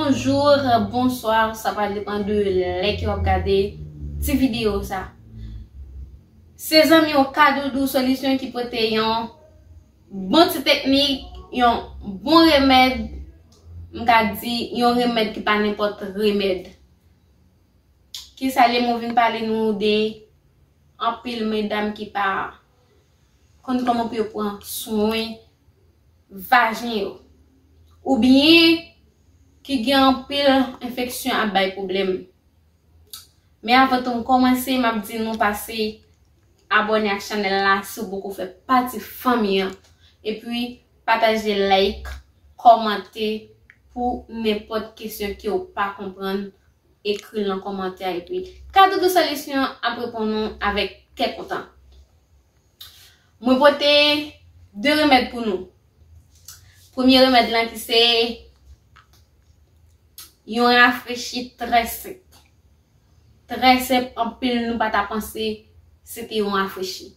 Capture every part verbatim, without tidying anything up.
Bonjou, bonswa, sa va depann de lè ke w ap gade ti videyo sa. Se zanmi w Kadoudou Solisyon ki pote yon bon ti teknik, yon bon remèd, m ka di yon remèd ki pa nenpòt remèd. Kisa l ye? Mwen vin pale nou de anpil medam ki pa konn kòman pou yo pran swen vajen yo. Oubyen ki gen anpil enfeksyon ap bay pwoblèm. Men avan tou m kòmanse, m ap di nou pase abòne ak chanèl la si w poko fè pati fanmi an. Epi pataje, like, kòmante pou nenpòt kesyon ke w pa konprann, ekri l nan kòmantè. Epi Kadoudou Solisyon ap reponn nou avèk kè kontan. Mwen pote de remèd pou nou. Premye remèd lan ki se yon rafrechi trè senp. Trè senp, anpil nou pa ta panse se te yon rafrechi.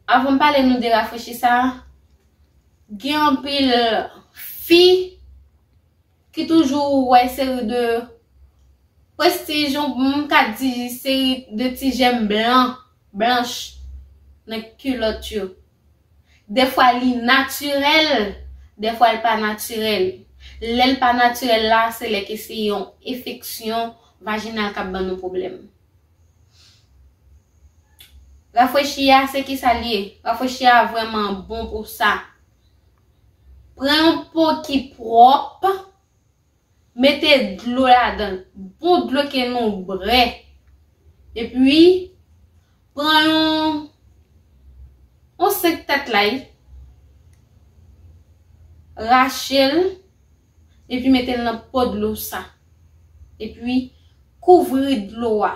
Avan m pale nou de rafrechi sa, gen anpil fi ki toujou wè seri de prestij, m ka di seri de ti jèm blan, blanch nan kilòt yo. Dèfwa li natirèl, dèfwa l pa natirèl. Lè l pa natirèl la, se lè ke se yon enfeksyon vajinal k ap ban nou pwoblèm. Rafrechi a, se kisa l ye? Rafrechi a vrèman bon pou sa. Pran yon po ki pwòp, mete dlo ladan l, bon dlo ke nou bwè. Epi, pran yon, yon senk tèt lay, rache l, epi mete l nan po dlo sa. Epi, kouvri dlo a.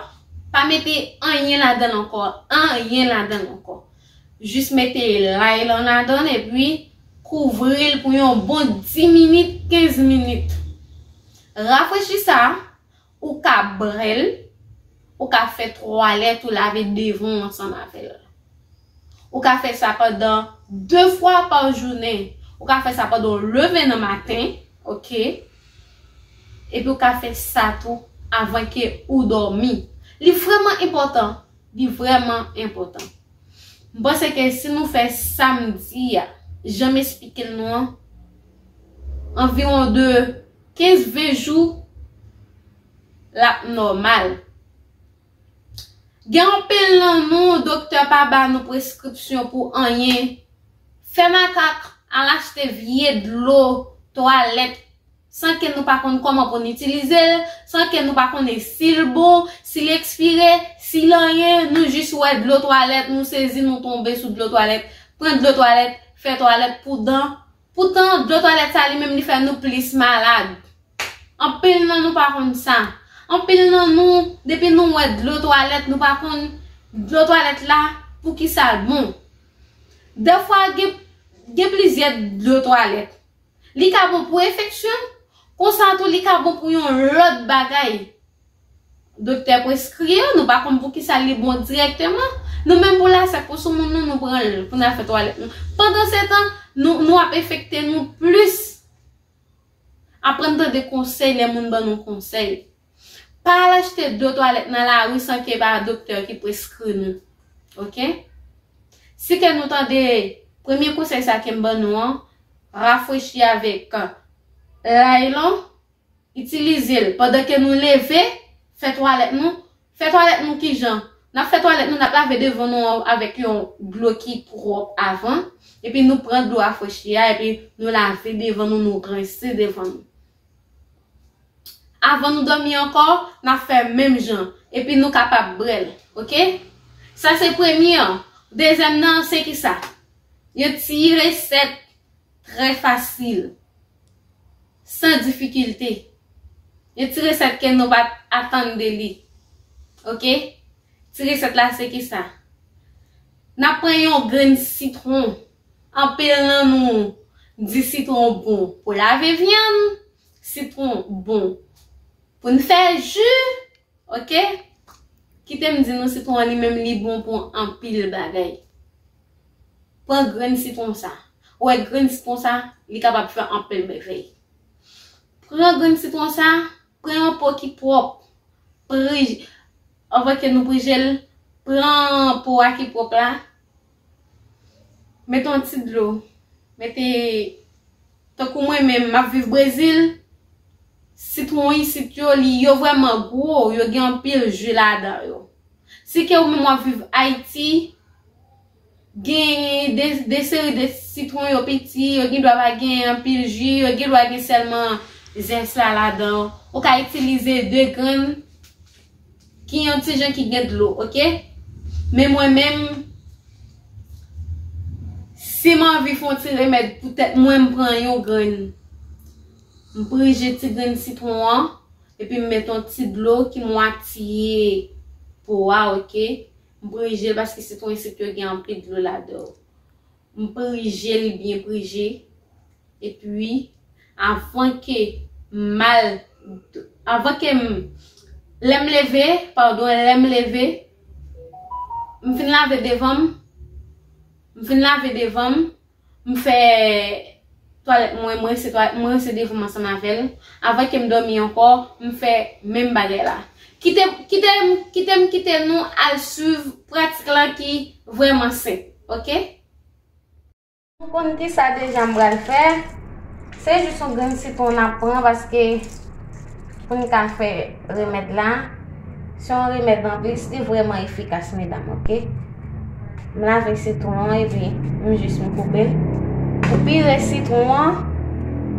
Pa mete anyen ladan l ankò, anyen ladan l ankò. Jis mete lay lan ladan l epi kouvri l pou yon bon dis minit, kenz minit. Rafrechi sa, ou ka bwè l, ou ka fè twalèt ou, lave devan w ansanm avè l. Ou ka fè sa pandan de fwa pa jounen. Ou ka fè sa pandan w leve nan maten, oke? Epi ou ka fè sa tou avan ke ou dòmi. Li vrèman enpòtan. Li vrèman enpòtan. M panse ke si nou fè sa m di a, jan m esplike l nou an, anviwon de kenz ven jou, l ap nòmal. Gen anpil nan nou, doktè pa ba nou preskripsyon pou anyen. Fè makak, al achte vye dlo twalèt san ke nou pa konn kòman pou n itilize l, san ke nou pa konnen si l bon, si l ekspire, si l anyen, nou jis wè dlo twalèt, nou sezi, nou tonbe sou dlo twalèt, pran dlo twalèt, fè twalèt pou dan. Poutan, dlo twalèt sa li menm li fè nou plis malad. Anpil nan nou pa konn sa. Anpil nan nou, depi nou wè dlo twalèt, nou pa konn dlo twalèt la, pou ki sa l bon. Dèfwa, gen, gen plizyè dlo twalèt. Li ka bon pou enfeksyon, konsa tou li ka bon pou yon lòt bagay. Doktè preskri yo, nou pa konn pou ki sa li bon dirèkteman. Nou menm pou lasèk pou sou moun nou, nou pran l pou n al fè twalèt nou. Pandan se tan, nou, nou ap enfekte nou plis. Aprann tande konsèy lè moun ban nou konsèy. Pa al achte dlo twalèt nan lari san ke pa doktè ki preskri nou. Oke? Si ke nou tande premye konsèy sa ke m ban nou an, rafrechi avèk lay lan, itilize l pandan ke nou leve, fè twalèt nou. Fè twalèt nou kijan? N ap fè twalèt nou, n ap lave devan nou an avèk yon dlo ki pwòp avan. Epi nou pran dlo rafrechi a, epi nou lave devan nou, nou rense devan nou. Avan nou dòmi ankò, n ap fè menm jan. Epi nou kapab bwè l, oke? Sa se premye an. Dezyèm nan, se kisa? Yon ti resèt trè fasil, san difikilte. Yon ti resèt ke nou pa t atann de li. Oke? Ti resèt la se kisa? N ap pran yon grenn sitwon. Anpil nan nou di sitwon bon pou lave vyann, sitwon bon pou n fè ji, oke? Kite m di nou, sitwon an li menm li bon pou anpil bagay. Pran grenn sitwon sa. Ou wè grenn sitwon sa, li kapab fè anpil mèvèy. Pran grenn sitwon sa, pran yon po ki pwòp. Pri, anvan ke nou prije l, pran po a ki pwòp la. Mete yon ti dlo. Mete, tankou mwen menm, m ap viv Brezil. Sitwon isit yo, li, yo vrèman gwo, yo gen anpil ji ladan yo. Si ke ou menm w ap viv Ayiti, gen de, de seri de sitwon yo piti, yo gen dwa pa gen anpil ji, yo gen dwa gen sèlman zès la ladan. Ou ka itilize de grenn ki yon ti jan ki gen dlo, oke? Men mwen menm, si m anvi fè yon ti remèd pou tèt mwen, m pran yon grenn, m prije ti grenn sitwon an, epi m met yon ti dlo ki mwatye po a, oke? M prije l paske sitwon isit yo gen anpil dlo ladan yo. M prije l byen prije. Epi, avan ke m al, avan ke m, lè m leve, padon, lè m leve, m fin lave devan m, m fin lave devan m, m fè twalèt mwen, m rense twalèt, m rense devan m ansanm avè l. Avan ke m dòmi ankò, m fè menm bagay la. Kite, kite m, kite m kite nou al swiv pratik la ki vrèman senp, oke? Nou konn ki sa deja m pral fè. Se jis yon grenn sitwon n ap pran paske pou n ka fè remèd la. Se yon remèd anplis, li vrèman efikas, medam, oke? M lave sitwon an epi m jis m koupe l. Ou pire sitwon an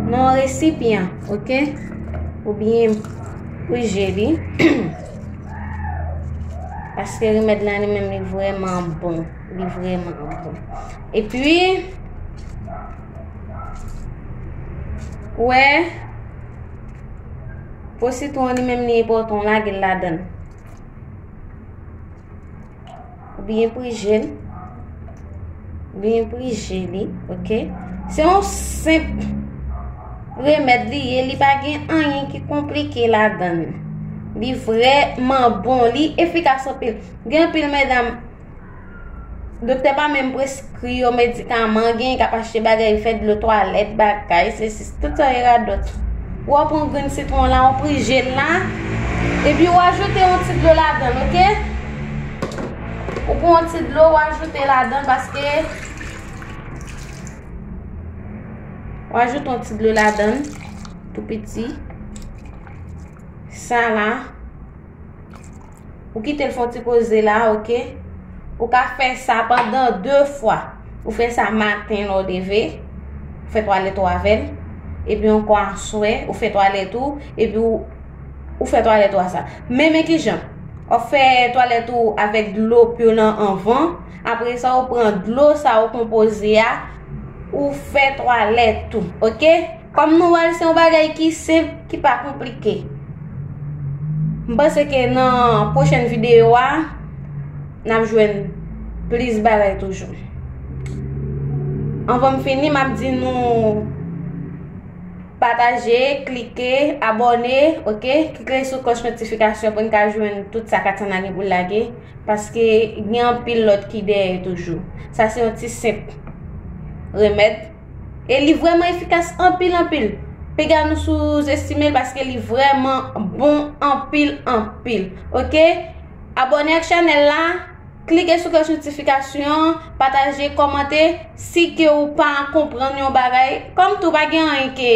nan yon resipyan, oke? Oubyen prije li. Paske remèd la li menm li vrèman bon. Li vrèman bon. Epi, wè, po sitwon li menm li enpòtan, w lage l ladan l. Ou byen prije l. Byen prije li, oke? Se yon senp remèd li ye, li pa gen anyen ki konplike ladan l. Li vrèman bon, li efikas anpil. Gen anpil medam, doktè pa menm preskri yo medikaman, gen k ap achte bagay, fè dlo twalèt, bagay, sesi, tout sa e radòt. Ou a pran grenn sitwon la, ou prije l la, epi ou ajoute yon ti dlo ladan l, oke? Ou pran yon ti dlo, ou ajoute ladan l paske ou ajoute yon ti dlo ladan l, tou piti. Sa la, ou kite l fè yon ti poze la, oke? Ou ka fè sa pandan de fwa. Ou fè sa maten lè w leve, ou fè twalèt ou avè l. Epi ankò aswè, ou fè twalèt ou, epi ou, ou fè twalèt ou a sa. Men, men kijan? W ap fè twalèt ou avèk dlo pure lan anvan. Apre sa, ou pran dlo sa ou konpoze a, ou fè twalèt ou, oke? Kòm nou wè l, se yon bagay ki senp, ki pa konplike. M panse ke nan pwochèn videyo a, n ap jwenn plis bagay toujou. Anvan m fini, m ap di nou pataje, klike, abòne, oke? Klike sou klòch notifikasyon pou n ka jwenn tout sa Katiana gen pou l lage, paske gen anpil lòt ki dèyè toujou. Sa se yon ti senp remèd. E li vrèman efikas anpil, anpil. Piga nou sou-estime l paske li vrèman bon anpil, anpil. Oke? Abòne ak chanèl la, klike sou klòch notifikasyon, pataje, kòmante. Si ke ou pa konprann yon bagay, kòm tou pa gen anyen ke,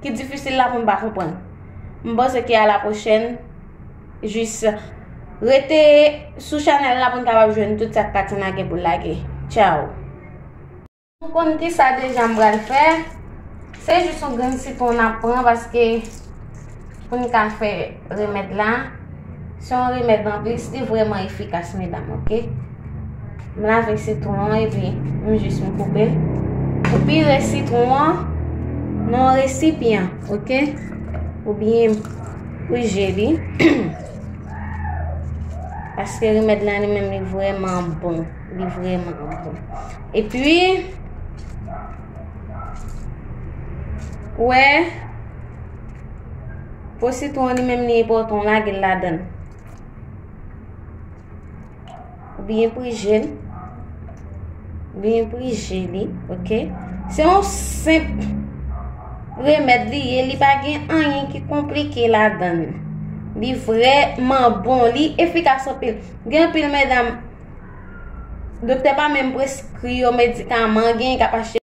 ki difisil la pou n pa konprann. M panse ke a la pwochèn. Jis rete sou chanèl la pou n kapab jwenn tout sa Katiana gen pou l lage. Tchaw! Nou konn ki sa deja m pral fè. Se jis yon grenn sitwon n ap pran paske pou n ka fè remèd la. Se yon remèd anplis, li vrèman efikas, medam, oke? M lave sitwon an epi m jis m koupe l. Ou pire sitwon an nan yon resipyan, oke? Oubyen prije li. Paske remèd la li menm li vrèman bon. Li vrèman bon. Epi, wè, po sitwon li menm li enpòtan, w lage l ladan l. Ou byen prije l. Byen prije li, oke? Se yon senp Remèd li ye, li pa gen anyen ki konplike ladan l. Li vrèman bon, li efikas anpil. Gen anpil medam, doktè pa menm preskri yo medikaman, gen k ap achte